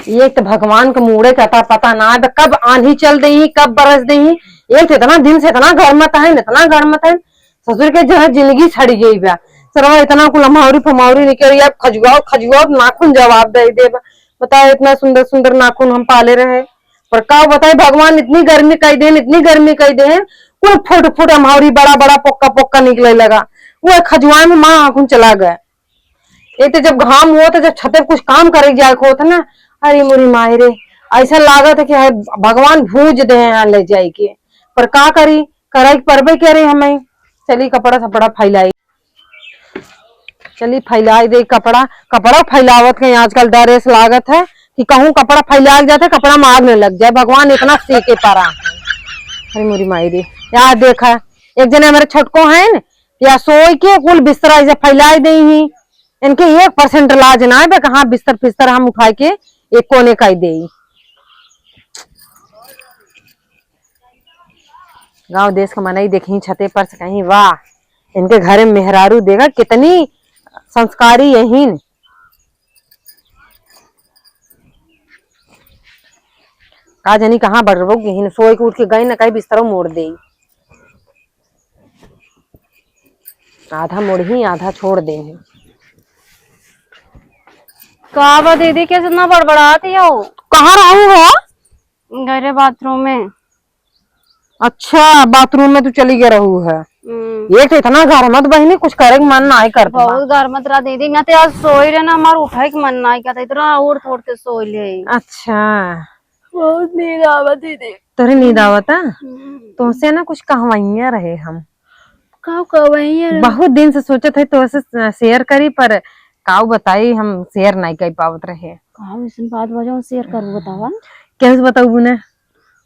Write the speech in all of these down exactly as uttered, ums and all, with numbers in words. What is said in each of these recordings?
एक तो भगवान के मूड़े के अता पता ना है, कब आंधी चल देही, कब बरस देही। एक तो इतना दिन से इतना गरमत है, इतना गरमत है, ससुर के जो है जिंदगी सड़ गई बा। सरवा इतना कुल अमौरी फमौरी निकल, अब खजुआओ खजुआओ नाखून जवाब दे देबा। बताओ, इतना सुंदर सुंदर नाखून हम पाले रहे, पर का बताई, भगवान इतनी गर्मी कई देन, इतनी गर्मी कई देन, कुल फुट फुट अमौरी बड़ा बड़ा पोक्का पोक्का निकले लगा। वो खजुआ में माँ आँखुन चला गए। एक तो जब घाम होत है, जब छते पे कुछ काम करे जाए के होत है ना, अरे मोरी माई रे, ऐसा लागत है कि हाय भगवान भूज दे यहाँ ले जाए के। पर का करी, करे के परबे करे हमें। चली कपड़ा सपड़ा फैलाई, चली फैलाई दे कपड़ा। कपड़ा फैलावत के आजकल डर ऐसे लागत है कि कहूँ कपड़ा फैला के जाते, कपड़ा में आग न लग जाए, भगवान इतना सेके पारा। अरे मोरी माई रे, यार देखा, एक जने हमारे छोटको है न, या सोई के कुल बिस्तरा ऐसे फैलाई दे ही। इनके एक परसेंट लाज ना है, बे कहाँ बिस्तर फिस्तर हम उठा के एक कोने का ही देई। गाँव देश के मनई देखी छते पर से कहीं, "वाह, इनके घरे मेहरारू देखा कितनी संस्कारी यहीन।" का जानी कहाँ बड़बो यहीन, सोई के उठ के गई न कहीं बिस्तरो मोड़ देई। आधा मोड़ही, आधा छोड़ देही। का बा दीदी, कैसे इतना बड़बड़ात हो? कहाँ रहू हो? गए रहे बाथरूम में। अच्छा, बाथरूम में तू चली गए रहू है। हम्म। एक तो इतना गरमत बहिनी, कुछ करे के मन नाहीं करत बा। बहुत गरमत रहा दीदी, मैं तो आज सोई रहे ना, हमार उठे के मन नाहीं करता, इतना ओढ़ ओढ़ के सोई ले। अच्छा। बहुत नींद आवत दीदी। तोरे नींद आवता? हम्म। तोसे ना कुछ कहवइया रहे हम। का कहवइया रहे? बहुत दिन से सोचत है तोसे शेयर करी, पर काऊ बताई, हम शेयर नाहीं कर पावत रहे। का वैसन बात बा जौन शेयर करबू, बतावा। कैसे बताऊ ने?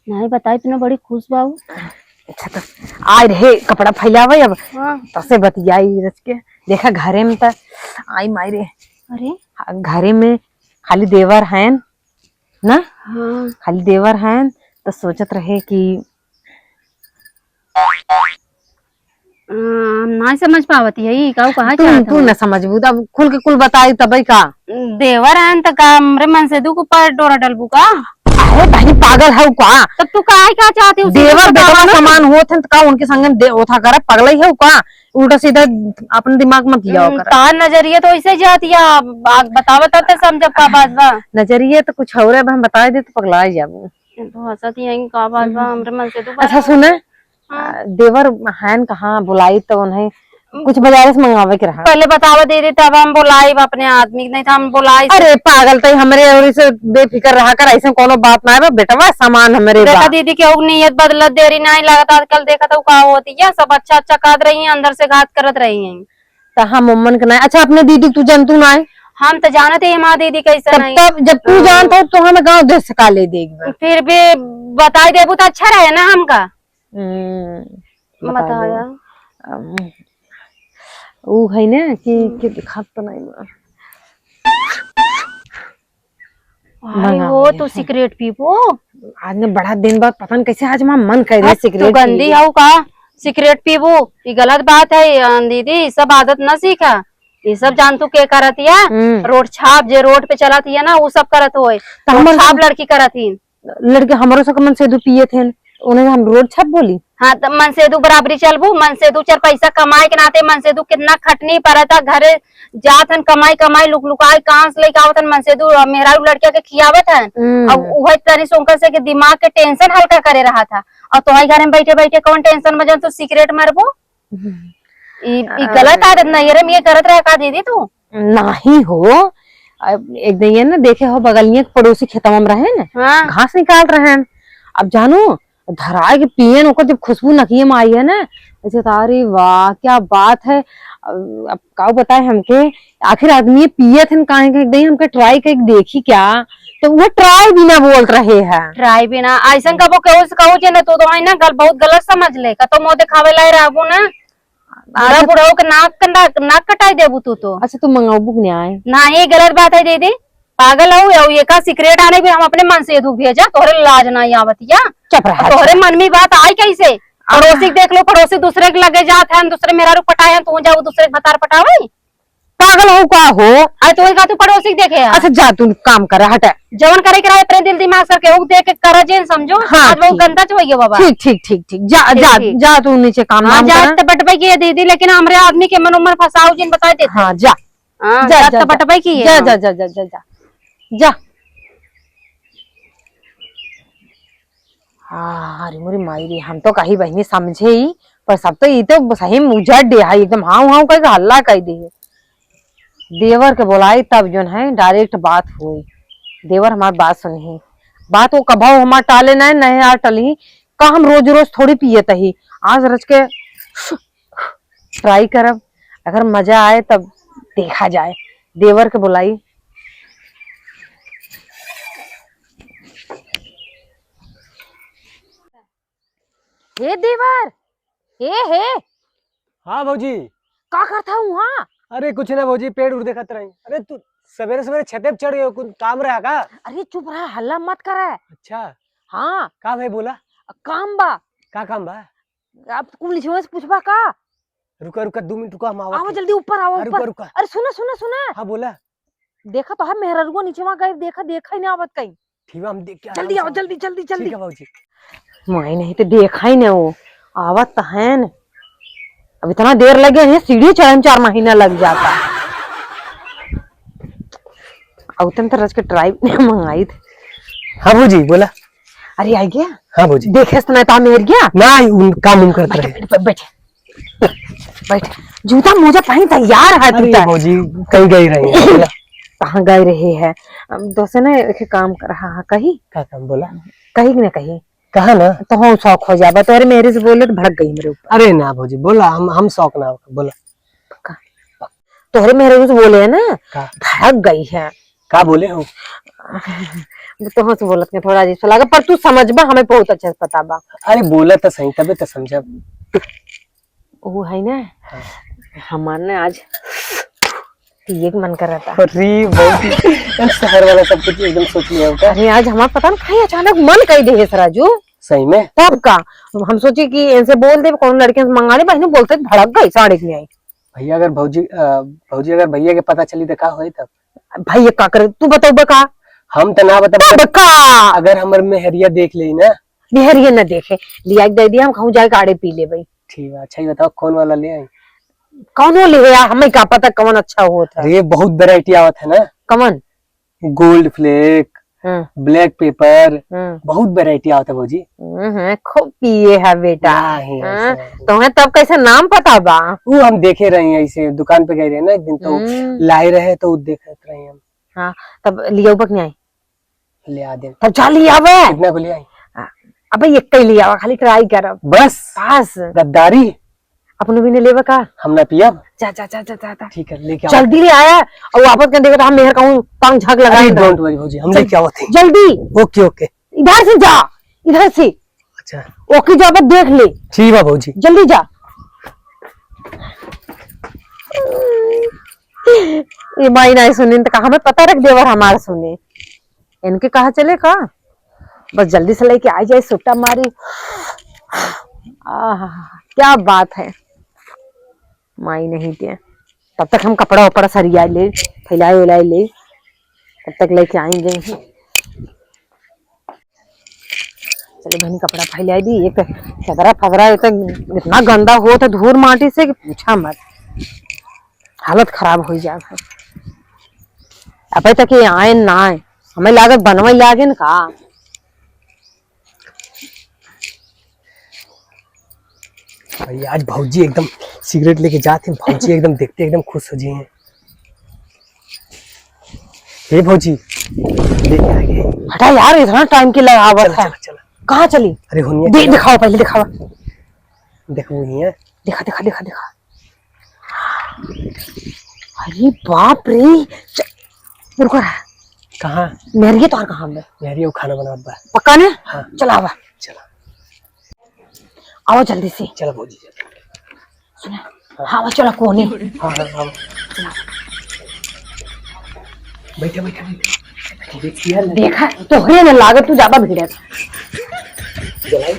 नाहीं बताई, तू ना बड़ी खुश बाऊ। अच्छा तो आए रहे कपड़ा फैलावे अब। हाँ। तोसे बतियाई रच के। देखा घरे में त आई माई रे। अरे? घरे में खाली देवर हैं ना? हाँ। खाली देवर हैं, तो सोचत रहे कि हम नाहीं समझ पावत ही, ई काऊ कहा तू, चाहत तू हो? ना समझबू, तब खुल के कुल बताई तबे का। देवर हैं त का हमरे मनसेदू के ऊपर डोरा डलबू का? अरे बहिनी, पागल है का? तब तू काहे का चाहती हो? देवर सीधा बेटवा बतावा ना। समान होत हैं त का उनके संगे दे ओथा करे, पगलई है का? उल्टा सीधा अपन दिमाग मत लियाओ हम्म, करा। तार नजरिया तो ऐसे जाती है, अब बात बतावा तब तो समझब का बात बा। नजरिया तो कुछ और है, अब हम बताए दे तो पगला ही जाबू। तो हंसत ही हैं, का बात बा, हम्म। हमरे मनसेदू अच्छा, सुने, हाँ। आ, देवर हैं कहाँ, बुलाई तो उन्हें कुछ बाजारे से मंगावे के रहा। पहले बतावा दीदी, तब हम बुलाई अपने आदमी के, नहीं तो हम बुलाई से अरे पागल, तई हमरे और इसे बेफिक्र रहा कर, ऐसे कोनो बात ना है, बेटवा सामान हमरे देखा बा। दीदी, केहू नीयत बदलत देरी नाहीं लागत, आजकल देखत हऊ का होती है, सब अच्छा अच्छा कहत रही हैं, अंदर से घात करत रही हैं। त हम उम्मन के नाहीं। अच्छा, अपने दीदी के तू जानतू नाहीं? हम त जानत ही हमार दीदी कैसे तब, नाहीं। तब जब तू हाँ। जानत हो तो हमें गाँव देश से का ले देगी बा? फिर भी बताई देबू त अच्छा रहे ना हमका। हम्म, बताई बताया। देबू। अम, ऊ है ना कि, हम्म। कि खात तो नाहीं बा। हाय मंगावा हो, ले, तू हाँ। सिगरेट पीबू? आज ने बड़ा दिन बाद पता न कैसे आज हमार मन कर रहे हट, तू सिगरेट गंदी पीबू। हऊ का? सिगरेट पीबू? ई गलत बात है, अ, दीदी, ई सब आदत न सीखा। ई सब जान तू के करत हिया? हम्म। रोड छाप, जे रोड पे चलत हिया ना, ऊ सब करत होए। त रोड हमन छाप सब लड़की करत ही। लड़के हमरो सब के मनसेदू पिए थे, उन्हें हम रोड छाप बोली? हाँ, त मनसेदू बराबरी चलबू, मनसेदू चार पैसा कमाए के नाते मनसेदू कितना खटनी परता, घरे जात हन कमाई, कमाई लुक लुकाई कहाँ से लेके आवत हन, मनसेदू मेहरारू लड़किया के खियावत हन। हम्म। अब उहे तनी से उनकर से के दिमाग के टेंशन हल्का करे रहा था। और तोहरे घर में बैठे बैठे कौन टेंशन में जौन तू सिगरेट मरबू? हम्म। ई, ई अरे। गलत आदत नहीं है रे, ये करत रहा का दीदी तू? नाही हो, अब एक दिन ये ना देखे हो बगलिया के पड़ोसी खेतवा में रहे न, हाँ। घास निकाल रहे हैं। अब जानू धराए के पियन ओकर जब खुशबू नकिये में आई है ना, ऐसे तो अरे वाह क्या बात है। अब, अब का बताए हमके, आखिर आदमी पियत है काहे के, एक दिन हमके ट्राई करके देखी क्या, तो वो ट्राई भी ना बोलत रहे हैं। ट्राई भी ना, ऐसन कबो केहू से कहू जे ना तू तो है ना गल, बहुत गलत समझ ले, कतो मुँह दिखावे लाए रहबू ना। बुढ़ा अच्छा। बुढ़ऊ के नाक, नाक, नाक कटाई देबू तू तो। अच्छा, तू मंगाबू कि नहीं आए? नाही, गलत बात है दीदी, पागल हऊ, हऊ ये का सिगरेट आने भी हम अपने मनसेदू भेजा, तोहरे लाज नाही आवत या। चुप रह, और तोहरे चुप। मन में बात आई कैसे? आ। पड़ोसी के देख लो, पड़ोसी दूसरे के लगे जात है, दूसरे मेहरारू पटाए हैं, तू जाऊ दूसरे के भतार पटावे? पागल हो का हो? अरे तो उनका तू पड़ोसी के देखे है। अच्छा जा, तू काम कर, हट। जवन करे के रहे अपने दिल दिमाग सर के, उ देख के करा जेन समझो। हाँ, आज बहुत ठीक। गंदा चुवइयो बाबा। ठीक, ठीक, ठीक, ठीक। जा, ठीक, जा, ठीक। जा, तू नीचे काम हाँ, धाम जा, कर। तो बटबे की है दीदी, लेकिन हमरे आदमी के मन उमन फंसाओ जिन बताए देते। हाँ, जा। हाँ, जा, जा, जा, तो जा। बटबे की है। जा, जा, जा, जा, जा, जा। जा। हाँ, अरे मोरी माई रे, हम तो कही बहिनी समझे ही, पर सब तो ई तो सही में उजड़ दे है, एकदम हाउ हाउ करके हल्ला कर दे है। देवर के बोलाई तब जोन है direct बात होई। देवर हमार बात सुनही। बात वो कभौ हमार टाले नहीं, नहीं यार टलही। का हम रोज रोज थोड़ी पियत ही। आज रच के try करब, अगर मजा आए तब देखा जाए। देवर के बोलाई। हे देवर, हे, हे। हाँ भौजी। का करत हऊ उहाँ? अरे कुछ ना भौजी, पेड़ उड़ देखत रही। अरे तू सवेरे सवेरे छते पे चढ़ गयो, कुछ काम रहा का? अरे चुप रहा, हल्ला मत करे। अच्छा। हाँ। का भाई बोला? काम बा। का काम बा? अब कुल निचवा से पूछबा का? रुका, रुका, दो मिनट रुका, हम आवा आवा थे। जल्दी ऊपर आवा, हाँ, ऊपर। रुका, रुका। अरे सुना, सुना, सुना। हाँ, बोला। देखा तो है मेहररुआ निचवा गई, देखा, देखा ही ना आवत कहीं। ठीक बा, हम देख के जल्दी आराम से आओ, आवा। जल्दी, जल्दी, जल्दी। ठीक है बाबूजी। मैं नहीं तो देखा ही ना वो, आवत तो है न। अब इतना देर लगे है, सीढ़ी चढ़े में चार महीना लग जाता। अब तुम तो रच के try मंगाई थे। हाँ भौजी, बोला। अरे आ गया? हाँ भौजी। देखे तो ना ता मेहर गया? ना, उन काम उन करत बैठ, रहे। बैठ, बैठ, बैठ। जूता मोजा पहन तैयार है तू अरे तो। भौजी, कहीं गई रही है, बोला। कहाँ गए रहे है? अब दोस्त ना एक काम कर रहा है, कही? का काम बोला? कही कि ना कही? कहा ना? तो हम शौक हो जाबा, तोहरे मेहरे से बोले तो भड़क गई मेरे ऊपर। अरे ना भौजी, बोला, हम, हम शौक ना होगा, बोला। पक्का? तोहरे मेहरे से बोले है ना, का? भड़क गई है। का बोले हो? वो तो हमसे बोलत के थोड़ा अजीब सा लगा, पर तू समझबा, हमें बहुत अच्छे से पता बा। अरे बोला तो सही, तबे तो समझब। वो है ना, हाँ। हमार ना आज पिए के मन करता। अरे बहुत ही शहर वाला सब कुछ एकदम सोच लिया होता। अरे आज हमार पता ना काहे अचानक मन कई दे है राजू। सही में? तब का? हम सोचे कि इनसे बोल दे, कौन लड़के से मंगा ले, बहनों बोलते भड़क गई, साढ़े के नहीं आई। भैया अगर भौजी, अ, भौजी अगर भैया के पता चली तो का होई तब? भाई ये का करे, तू बताओ बा का? हम तो ना बताब। तब का? अगर हमर मेहरिया देख लेई ना। मेहरिया ना देखे, लिया के दे दिया, हम कहूँ जाए के आड़े पी लेबे। ठीक बा, अच्छा ये बताओ कौन वाला ले आई? कौनो ले यार, हमें का पता कौन अच्छा होत है। अरे बहुत variety आवत है ना। कौन? Gold Flake, हम्म। Black Pepper, हम्म। बहुत variety आवत है भौजी। हम्म, हम्म, खूब पिए है बेटा। नहीं, हाँ, ऐसे नहीं। तुम्हें तब कैसे नाम पता बा? वो हम देखे रहे हैं, ऐसे दुकान पे गए रहे ना एक दिन, तो हम्म। लाए रहे तो वो देखत रहे हम। हाँ, तब लियो बक नहीं आई? ले आ दे। तब जा ले आवे। कितना को ले आई? आ, अबे एक ही ले आवा, खाली try करब। बस? बस। गद्दारी? अपने भी ने लेवे का? हम ना पियब। जा, जा, जा, जा, जा, जा। ठीक है, लेके आओ। जल्दी ले आया, और वापस कर देगा तो हम मेहर कहूँ टांग झक लगा अरे, देगा। Don't worry भौजी, हम चल, लेके आवत हैं। जल्दी। OK, OK। इधर से जा, इधर से। अच्छा। OK, जा, बस देख ले। ठीक बा भौजी। जल्दी जा। ये माई नहीं सुनी तो कहा, हमें पता रख देवर हमार सुने। इनके कहा चले का? बस जल्दी से लेके आ जाए, सुट्टा मारी। आह, क्या बात है। माई नहीं दे। तब तक हम कपड़ा उपड़ा सरिया ले, फैलाए उलाए ले, तब तक लेके आएंगे। चले बहनी, कपड़ा फैलाए दी। एक चदरा फदरा, एक तो इतना गंदा होत है धूर माटी से कि पूछा मत, हालत खराब हो जात है। अबे तक ये आए ना आए, हमें लागत बनवे लागे न का। भाई, आज भौजी एकदम सिगरेट लेके जात हैं, भौजी एकदम देखते एकदम खुश हो जाए हैं। हे भौजी, लेके आ गए। हटा यार, इतना टाइम की लगावत चला, है। चला, चला। कहाँ चली? अरे होनिया दे, चला। दिखाओ, पहले दिखाओ। देखो होनिया। दिखा, दिखा, दिखा, दिखा। अरे बाप रे, च-, रुको रहा। कहाँ? मेहरिया तोहार कहाँ बा? मेहरिया वो खाना बनावत बा। पक्का ने? हाँ। चला आवा। चला। आवा जल्दी से। चला भौजी, चला। सुना? हाँ। हाँ, आवा, चला कोने। हाँ, हाँ, हाँ। बैठा, बैठा, बैठा। देखिए ना। देखा, तोहरे न लागत, तू ज्यादा भीड़ है। जलाई?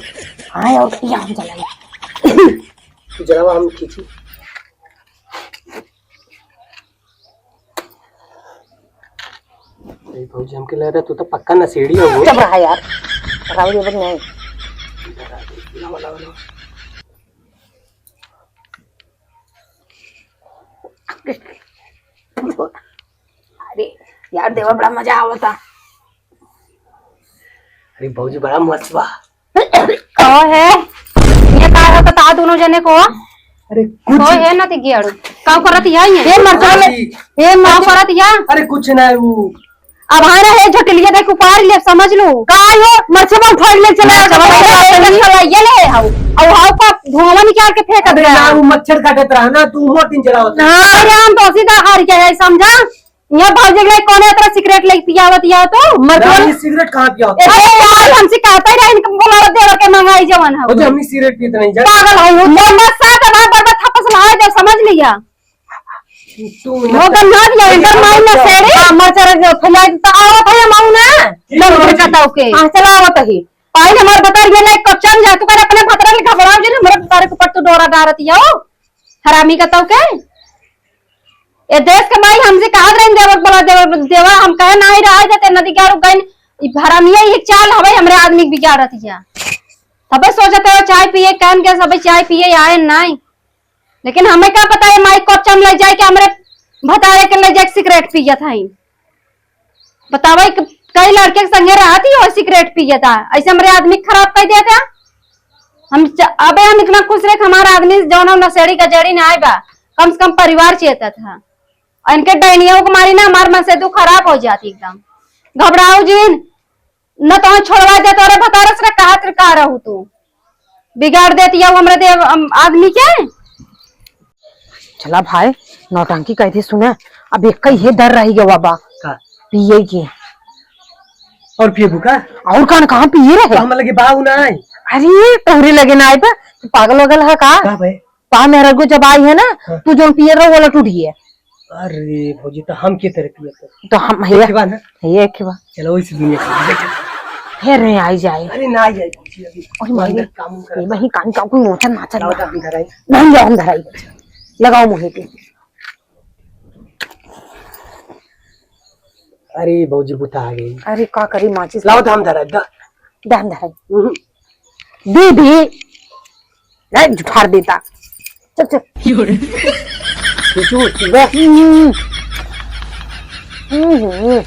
हाँ, और क्या हम जलाई? तू जलावा, हम खींची। ए भौजी, हमके लग रहा तू तो पक्का नशेड़ी हो। चुप रहा यार, राउर ये बक नहीं। लावा, लावा, लावा। अरे यार देवा, बड़ा मजा आवता। अरे भौजी, बड़ा मस्त बा। का है? ये का है बता दोनों जने को? अरे कुछ को है ना, ते गियाड़ू। का करत या ये? ए मरचा वाले, ए का मरचा करत या? अरे कुछ ना है वो। अब हाँ रहे झटलिया देख उपार ले, समझ लो। का यो मरचा बा उठा ले चला, मरचा बा उठा ले चला, ये ले आओ। अब हाउ का धुआं निकाल के फेंक अरे दे। ना, वो मच्छर काटत रहा ना, तू मोट दिन चलावत। हाँ, अरे हम तो सीधा हार के है, समझा? यहाँ भौजी के लिए कौन है इतना सिगरेट लेके पियावत या तो? मरचा ना, वाला ये सिगरेट कहाँ पियावत? ए, अरे यार, हमसे कहता ही रहे, इनका बोलावत देवर के मंगाई जवन है। भौजी, हमनी सिगरेट पीते नहीं, जा। पागल है वो। मोहम्मद साहब हमारे बड़ा थपस ला है, जब समझ लिया। तू वो मत गन्ना दिया, इनकर माई ना सेड़ी। हाँ, मरचा रख दो, फैलाई तो आवत है माऊ ना। ठीक है, लड़के भौजी। का ताऊ के। हाँ, चला आवत है। पाई हमार बता ये ले कच्चा में जा, तू कर अपने भतरा ले घबराओ जे, हमरे भतारे के ऊपर तू डोरा डारत या हो। हरामी का ताऊ के। ए देश के माई हमसे कहत रही, देवर बोला, देवर, देवा, हम कहे नाही रहा जाते नदी के आड़ू गइन, ई हरामिया एक चाल हवे हमरे आदमी के बिगाड़त हिया। तबे सोचत है चाय पिए, कहन के सबे चाय पिए आए नाही। लेकिन हमें का पता है माई कप चम ले जाए के हमरे भतारे के ले जाए के सिगरेट पियत है। बतावा, एक कई लड़के के संगे रहत ही और सिगरेट पिए था, ऐसे हमरे आदमी खराब कर दिया था। हम च-, अबे हम इतना खुश रहे कि हमारा आदमी जौन नशेड़ी गजेड़ी ना आए बा, कम से कम परिवार चेता था। और इनके डैनियों को मारी ना, हमार मन से तू खराब हो जाती एकदम। घबराओ जिन, न तो छोड़वा दे तोरे भतारस रे, कहा तेरे का रहू तू। बिगाड़ देती है हमरे देव, अम, आदमी के। चला भाई, नौटंकी कही थी सुने, अब एक ही डर रही गवा बा। का? पिए के। और पिए का? और कान कहाँ पिए रहे? तो हम लगे बाऊ ना आई। अरे, तोहरे लगे ना आई बा, तू पागल वगल है का? का भाई? पा मेहरगो जब आई है ना, हाँ। तू जौन पिए रहो, वाला टूट गया। अरे भौजी, तो हम के तरह पिए तो? तो हम, हे, एक बा ना? हे, एक बा। चलो, इस दुनिया से निकल। हे रे, आई जाए। अरे ना आई जाए भौजी, अभी ओए माई अंदर रे, काम कर। ये वही कान का कुल नोचन नाचन लाओ बा। तो हम धराई। नहीं, लाओ हम धराई। लगाओ मुँहे पे। अरे भौजी, बुता आ गई। अरे का करी माचिस? लाओ तो हम धराई, दा। दा हम धराई। हम्म। दीदी, नहीं, जुठार देता। चल, चल। कुछ, कुछ, बस। हम्म। हम्म।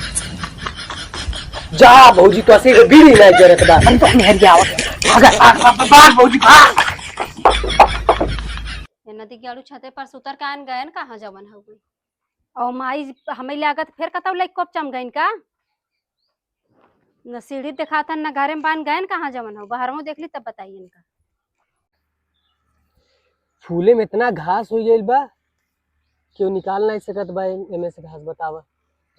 जा भौजी, तो ऐसे बीड़ी नहीं जरत बा। हम तो मेहर के आवत। भाग, भाग, भाग, भाग, भौजी, भाग। ये नदी के आड़ू छते पर सुतर कान गयन कहाँ जवन हो गई? और माई हमें लागत फिर कतौ लइक कोप चम गइन का? न सीढ़ी देखात हन, न घरे में बान गयन कहाँ जवन हो, बहरवो देख ली तब बताई इनका। फूले में इतना घास हो गइल बा, केहू निकाल नहीं सकत बा एमे से घास, बतावा।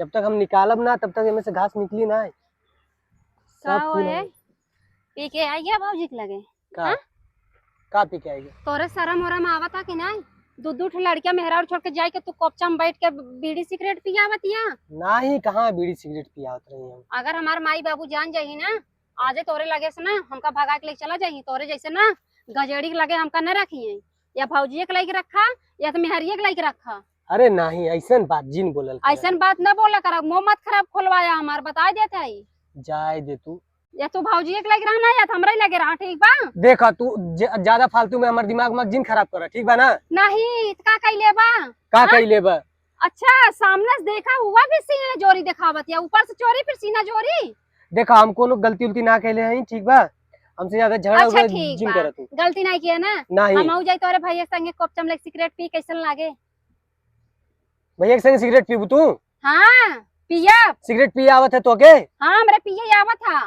जब तक हम निकालब ना, तब तक एमे से घास निकली ना। का सब फूल होए? है। पी के आई गया भौजी के लगे? का? हाँ? का पी के आई गया? तोरे शरम ओरम आवता कि नहीं? दू दू ठे लड़किया मेहरारू छोड़ के जाए के तू कोपचा में बैठ के बीड़ी सिगरेट पियावत या? नाही, कहाँ बीड़ी सिगरेट पियावत रही हम। अगर हमार माई बाबू जान जाही ना, आजे तोरे लगे से ना हमका भगा के लेके चला जाही। तोरे जैसे ना गजेड़ी के लगे हमका न रखिए, या भौजिए के लगे रखा, या तो मेहरिए के लगे रखा। अरे नाही, ऐसन बात जिन बोलल कर। ऐसन बात न बोला कर, मुंह मत खराब खोलवाया हमार, बताई देत है। जाए दे तू। या तू भौजिए के लगे रहना, या तो हमरा ही लगे रहा, ठीक बा? देखा तू ज-, ज्यादा फालतू में हमार दिमाग मत जिन खराब कर, ठीक बा ना? नहीं, त का कइले बा? का हाँ? कइले बा? अच्छा, सामने से देखा हुआ भी सीना जोरी देखावत या, ऊपर से चोरी फिर सीना जोरी। देखा, हम कोनो गलती उलती ना कइले हई, ठीक बा? हमसे ज्यादा झगड़ा अच्छा, उगड़ा ठीक जिन बा। कर तू। गलती नहीं किया ना? नहीं। हम आऊ जाई तोरे भैया संगे कोपचा में लेके सिगरेट पी, कैसन लागे? भैया के संगे सिगरेट पीबू तू? हाँ, पियब। सिगरेट पिए आवत है तोके? हाँ, हमरे पिए आवत है।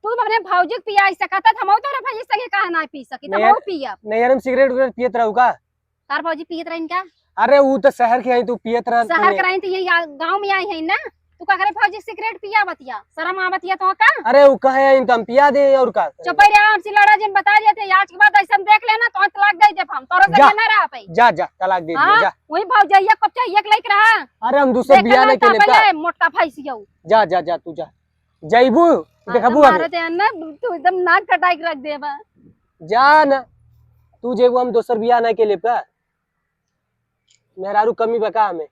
तू अपने भौजी के पिया सकत है, हम तोरे भैया संगे काहे ना पी सकी? तो नहीं यार, हम पियब। नहीं यार, हम सिगरेट उगरेट पियत रहू का? तार भौजी पियत रहिन का? अरे, ऊ तो शहर के हई, तू पियत रह शहर तूने। के रहिन तो ये या-, गाँव में आई है ना, तू का करे भौजी सिगरेट पियावत या? शरम आवत या तो का? अरे, ऊ कहे आई तो हम पिया दे और का? चुप रह, हमसे लड़ा जिन, बता देते, आज के बाद ऐसा देख लेना तो तलाक दे देब हम, तोरा जा। संगे ना रह पाई। जा, जा, तलाक दे दिया, हाँ, जा। वही भौजैया कब चाहिए एक लइक रहा। अरे, हम दूसरे देख बियाह ना नहीं केले पहले का? मोटका भैंसिया। जा, जा, जा, तू जा। जइबू, हाँ, देखबू तो अभी। मारे ते ना, तू एकदम नाक कटाई के रख देबा। जा ना, तू जइबू, हम दोसर बियाह नहीं केले का? मेहरारू कमी बा का हमें?